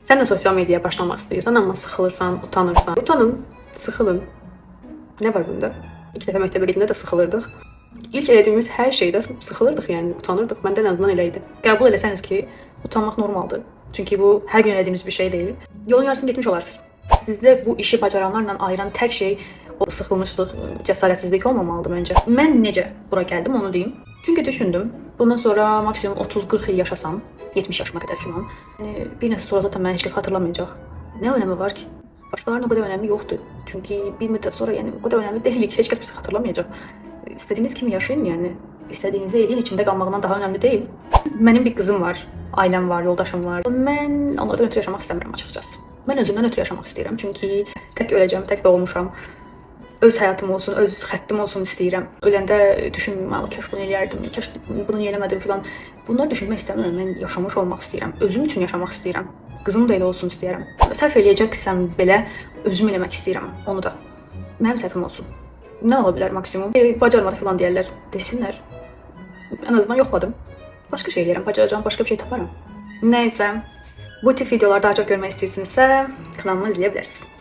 Sən də sosial mediaya başlamaq istəyirsən, amma sıxılırsan, utanırsan. Utanın, sıxılın. Nə var bunda? İlk dəfə məktəbə gedəndə də sıxılırdıq. İlk elədiyimiz hər şeydə sıxılırdıq, yəni utanırdıq. Məndə ən azından elə idi. Qəbul eləsəniz ki, utanmaq normaldır. Çünki bu hər gün elədiyimiz bir şey deyil. Yolun yarısını getmiş olarsınız. Sizdə bu işi bacaranlarla ayıran tək şey o sıxılmışlıq, cəsarətsizlik olmamalıdır məncə. Mən necə bura gəldim, onu deyim. Çünki düşündüm, bundan sonra maksimum 30-40 il yaşasam, 70 yaşıma qədər filan. Yəni bir nəsil sonra zaten məni heç kəs xatırlamayacaq. Nə önəmi var ki? Başqalarının o qədər önəmi yoxdur. Çünki bir müddət sonra yəni o qədər önəmli deyil ki, heç kəs bizi xatırlamayacaq. İstədiyiniz kimi yaşayın yəni. İstədiyinizi eləyin, içində qalmağından daha önəmli deyil. Mənim bir qızım var, ailəm var, yoldaşım var. Mən onlardan ötrü yaşamaq istəmirəm açıqcası. Mən özümdən ötrü yaşamaq istəyirəm. Çünki tək öləcəm, tək doğulmuşam. Öz həyatım olsun, öz xəttim olsun istəyirəm. Öləndə düşünməyim, "Ay, kaş bunu eləyərdim, kaş bunu niyə eləmədim" filan. Bunları düşünmək istəmirəm. Mən yaşamış olmaq istəyirəm. Özüm üçün yaşamaq istəyirəm. Qızım da elə olsun istəyirəm. Səhv eləyəcəksəm belə özüm eləmək istəyirəm onu da. Mənim səhvim olsun. Nə ola bilər maksimum? Bacarmadı filan deyərlər. Desinlər. Ən azından yoxladım. Başqa şey eləyərəm, bacaracağım, başqa bir şey taparam. Nəysə, bu tip videolar daha çox görmək istəyirsinizsə, kanalımı izləyə bilərsiniz.